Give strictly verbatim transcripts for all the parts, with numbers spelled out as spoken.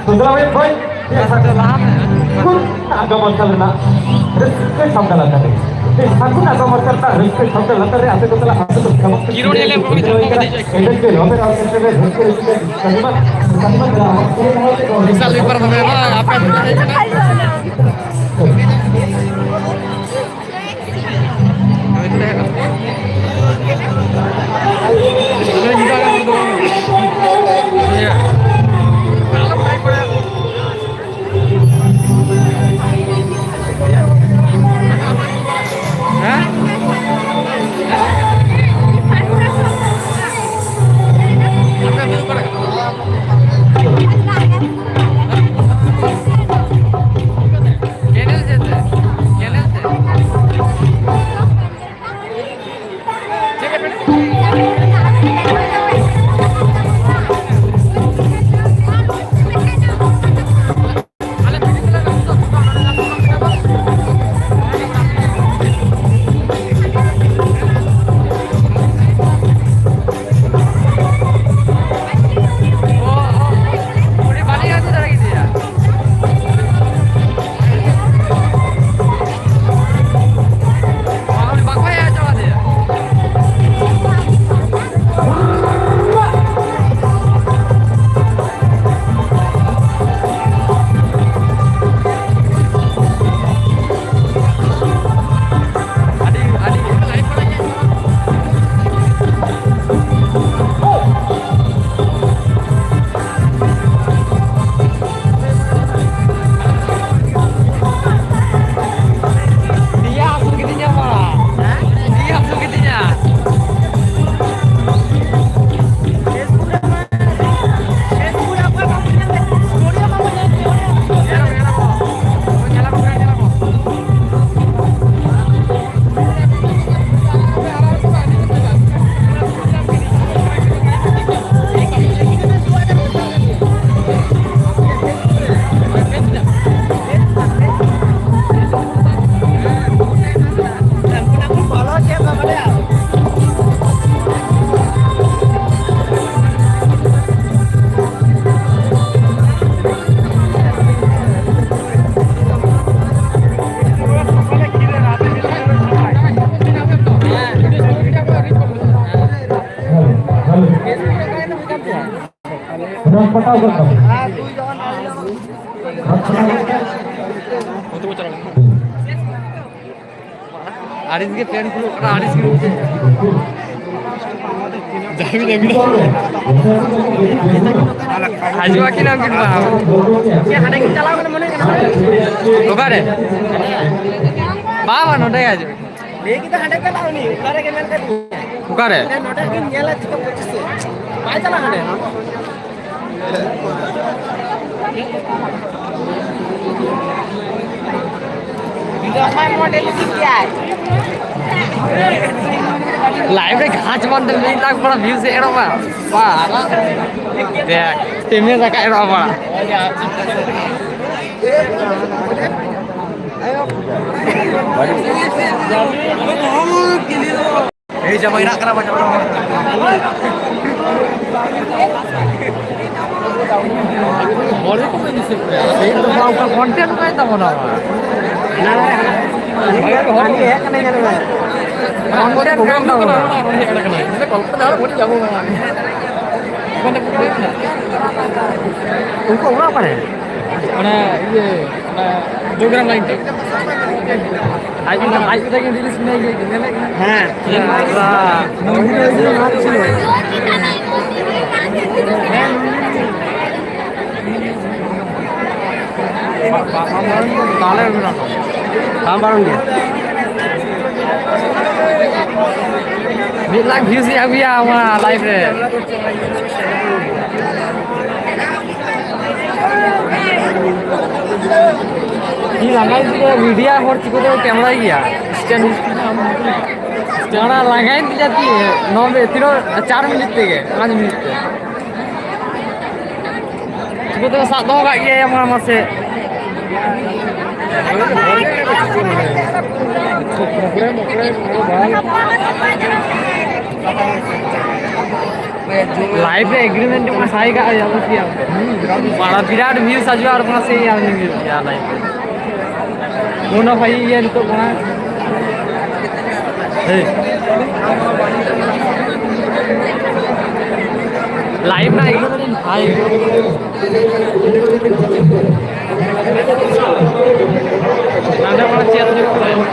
ᱥᱩᱫᱷᱨᱟᱣᱮᱫ ᱦᱚᱭ ᱪᱮᱫ ᱥᱟᱹᱜᱩᱱ ᱟᱜᱟᱢ ᱢᱟᱨᱥᱟᱞ ᱨᱮᱱᱟᱜ ᱨᱟᱹᱥᱠᱟᱹ ᱥᱟᱶᱛᱟ ᱞᱟᱛᱟᱨ ᱨᱮ, ᱪᱮᱫ ᱥᱟᱹᱜᱩᱱ ᱟᱜᱟᱢ ᱢᱟᱨᱥᱟᱞ ᱨᱮᱱᱟᱜ ᱨᱟᱹᱥᱠᱟᱹ ᱥᱟᱶᱛᱟ ᱞᱟᱛᱟᱨ ᱨᱮ ᱟᱯᱮ ᱠᱚ ᱥᱟᱞᱟᱜ ᱟᱯᱮ ᱠᱚ ᱥᱟᱞᱟᱜ ᱠᱤᱨᱚᱲ ᱧᱮᱞᱮᱢ ᱠᱚ ᱮᱱᱮᱡ ᱠᱟᱱᱟ᱾ ᱮᱱᱮᱡ ᱜᱮ ᱱᱚᱰᱮ ᱟᱨ ᱥᱮᱴᱮᱨ ᱨᱮ ᱨᱟᱹᱥᱠᱟᱹ ᱨᱟᱹᱥᱠᱟᱹ ᱥᱟᱹᱜᱩᱱ ᱥᱟᱹᱜᱩᱱ ᱵᱤᱥᱟᱞ ᱵᱮᱯᱟᱨ ᱛᱚᱵᱮ ᱱᱚᱣᱟ ᱟᱯᱮ ᱟᱯᱮ ᱮᱱᱮᱡ ᱠᱟᱱᱟ᱾ ᱟᱹᱲᱤᱥ ᱜᱮ ᱯᱮᱱ ᱠᱷᱩᱞᱟᱹᱜ ᱠᱟᱱᱟ, ᱟᱹᱲᱤᱥ ᱜᱮ᱾ ᱡᱟᱹᱯᱤᱫ, ᱡᱟᱹᱯᱤᱫ᱾ ᱦᱤᱡᱩᱜ ᱟᱹᱠᱤᱱ ᱩᱱᱠᱤᱱ ᱵᱟᱱᱟ᱾ ᱦᱟᱸᱰᱮ ᱠᱤᱱ ᱪᱟᱞᱟᱣ ᱠᱟᱱᱟ ᱢᱚᱱᱮ ᱠᱟᱱᱟ᱾ ᱚᱠᱟᱨᱮ? ᱵᱟᱝ, ᱵᱟᱝ, ᱱᱚᱸᱰᱮ ᱜᱮ ᱦᱤᱡᱩᱜ᱾ ᱞᱟᱹᱭ ᱠᱮᱫᱟ ᱦᱟᱸᱰᱮ ᱪᱟᱞᱟᱣ ᱩᱱᱤ, ᱚᱠᱟᱨᱮ ᱜᱮ ᱢᱮᱱ ᱠᱟᱫᱤᱧ᱾ ᱚᱠᱟᱨᱮ? ᱱᱚᱰᱮ ᱜᱮᱧ ᱧᱮᱞᱟ ᱪᱤᱠᱟᱹ ᱯᱚᱸᱪᱤᱥ ᱥᱮᱫ᱾ ᱵᱟᱭ ᱪᱟᱞᱟᱜ ᱦᱟᱸᱰᱮ᱾ ᱞᱟᱭᱤᱵᱷ ᱨᱮ ᱜᱷᱟᱥ ᱵᱟᱝ ᱛᱮ ᱢᱤᱫ ᱞᱟᱠᱷ ᱵᱟᱲᱟ ᱵᱷᱤᱭᱩ ᱥᱮ ᱮᱲᱚᱜ ᱵᱟ᱾ ᱵᱟ, ᱟᱨ ᱫᱮᱠ, ᱛᱮᱢᱮ ᱨᱟᱠᱟᱵ ᱮᱲᱚᱜ ᱵᱟᱲᱟ᱾ ᱮᱭ ᱡᱟᱢᱟᱭ ᱨᱟᱜ ᱠᱟᱱᱟ, ᱵᱟᱝ ᱡᱟᱢᱟᱭ ᱨᱟᱜ ᱠᱟᱱᱟ᱾ ᱦᱚᱲ ᱜᱮᱠᱚ ᱢᱮᱱ ᱦᱤᱥᱟᱹᱵ ᱛᱮ᱾ ᱥᱮᱭ ᱛᱚ ᱵᱟ, ᱚᱠᱟ content ᱠᱟᱭ ᱛᱟᱵᱚᱱᱟ ᱵᱟ᱾ ᱦᱟᱹᱱᱤ ᱦᱮᱡ ᱠᱟᱱᱟᱭ, ᱧᱮᱞ ᱢᱮ᱾ Content ᱠᱟᱱ ᱛᱟᱵᱚᱱᱟ᱾ ᱩᱱᱠᱩ ᱚᱲᱟᱜ ᱚᱠᱟᱨᱮ? ᱚᱱᱟ ᱤᱭᱟᱹ, ᱚᱱᱟ ᱡᱳᱜᱨᱟᱢ ᱞᱟᱭᱤᱱ ᱴᱷᱮᱡ᱾ ᱟᱡ, ᱟᱡ ᱠᱟᱛᱮ ᱜᱮ ᱨᱤᱞᱥ ᱢᱮ, ᱤᱭᱟᱹ, ᱧᱮᱞᱮᱫ ᱠᱟᱱᱟ᱾ ᱦᱮᱸ᱾ ᱦᱮᱸ᱾ ᱵᱟᱝ ᱯᱟᱨᱚᱢ ᱜᱮᱭᱟ᱾ ᱢᱤᱫ ᱞᱟᱠᱷ ᱵᱷᱤᱭᱩᱥ ᱮ ᱟᱹᱜᱩᱭᱟ ᱚᱱᱟ ᱞᱟᱭᱤᱵᱷ ᱨᱮ᱾ ᱤᱧ ᱞᱟᱸᱜᱟ ᱤᱫᱤ ᱠᱮᱫᱟ, ᱢᱤᱰᱤᱭᱟ ᱦᱚᱲ ᱪᱤᱠᱟᱹᱛᱮ ᱠᱮᱢᱮᱨᱟᱭ ᱜᱮᱭᱟ? ᱥᱴᱮᱱᱰ, ᱚᱱᱟ ᱞᱟᱸᱜᱟᱭᱮᱱ ᱛᱤᱧᱟ ᱛᱤ, ᱱᱚ ᱢᱤ-, ᱛᱤᱱᱟᱹᱜ, ᱪᱟᱨ ᱢᱤᱱᱤᱴ ᱛᱮᱜᱮ, ᱯᱟᱸᱪ ᱢᱤᱱᱤᱴ ᱛᱮ᱾ ᱪᱤᱠᱟᱹᱛᱮ ᱥᱟᱵ ᱫᱚᱦᱚ ᱠᱟᱜ ᱜᱮᱭᱟ ᱢᱟ, ᱢᱟᱥᱮ? ᱞᱟᱭᱤᱵᱷ ᱨᱮ ᱮᱜᱽᱨᱤᱢᱮᱱᱴ ᱢᱟ ᱥᱟᱭ ᱠᱟᱜ ᱦᱩᱭᱩᱜᱼᱟ, ᱵᱩᱡᱽ ᱠᱮᱫᱟᱢ ᱛᱚ᱾ ᱵᱟᱲᱟ ᱵᱤᱨᱟᱴ ᱵᱷᱤᱭᱩᱥ ᱦᱤᱡᱩᱜᱼᱟ ᱟᱨ ᱢᱟᱥᱮ ᱧᱮᱞ ᱧᱟᱢ ᱦᱩᱭᱩᱜ ᱜᱮᱭᱟ ᱞᱟᱭᱤᱵᱷ ᱨᱮ᱾ ᱢᱚᱱᱮ ᱦᱚᱭ ᱤᱭᱟᱹ ᱱᱤᱛᱚᱜ ᱠᱟᱱᱟ᱾ ᱦᱮᱸ᱾ ᱞᱟᱭᱤᱵᱷ ᱨᱮᱱᱟᱜ ᱤᱜᱽᱱᱳᱨ ᱫᱟᱹᱧ ᱵᱷᱟᱭ᱾ ᱱᱚᱰᱮ ᱢᱟ ᱪᱮᱫ ᱦᱩᱭᱩᱜ ᱠᱟᱱᱟ?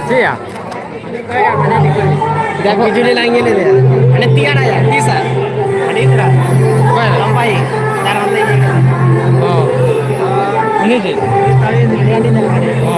ᱪᱮᱫ ᱭᱟ? ᱡᱟ ᱠᱤᱪᱷᱩ ᱞᱮ ᱞᱟᱝ ᱧᱮᱞ ᱮᱫᱮᱭᱟ᱾ ᱦᱟᱱᱮ ᱛᱤ ᱟᱲᱟᱜ ᱭᱟ, ᱛᱤᱥᱟ? ᱟᱹᱰᱤ ᱩᱛᱟᱹᱨᱟ᱾ ᱚᱠᱚᱭ? ᱞᱟᱢᱵᱟᱭᱤᱡ᱾ ᱟᱨ ᱦᱟᱱᱛᱮ ᱤᱭᱟᱹ ᱠᱟᱱᱟ᱾ ᱚ᱾ ᱩᱱᱤ ᱜᱮ? ᱦᱟᱱᱮ ᱟᱹᱰᱤ ᱞᱮᱠᱟ᱾ ᱚ᱾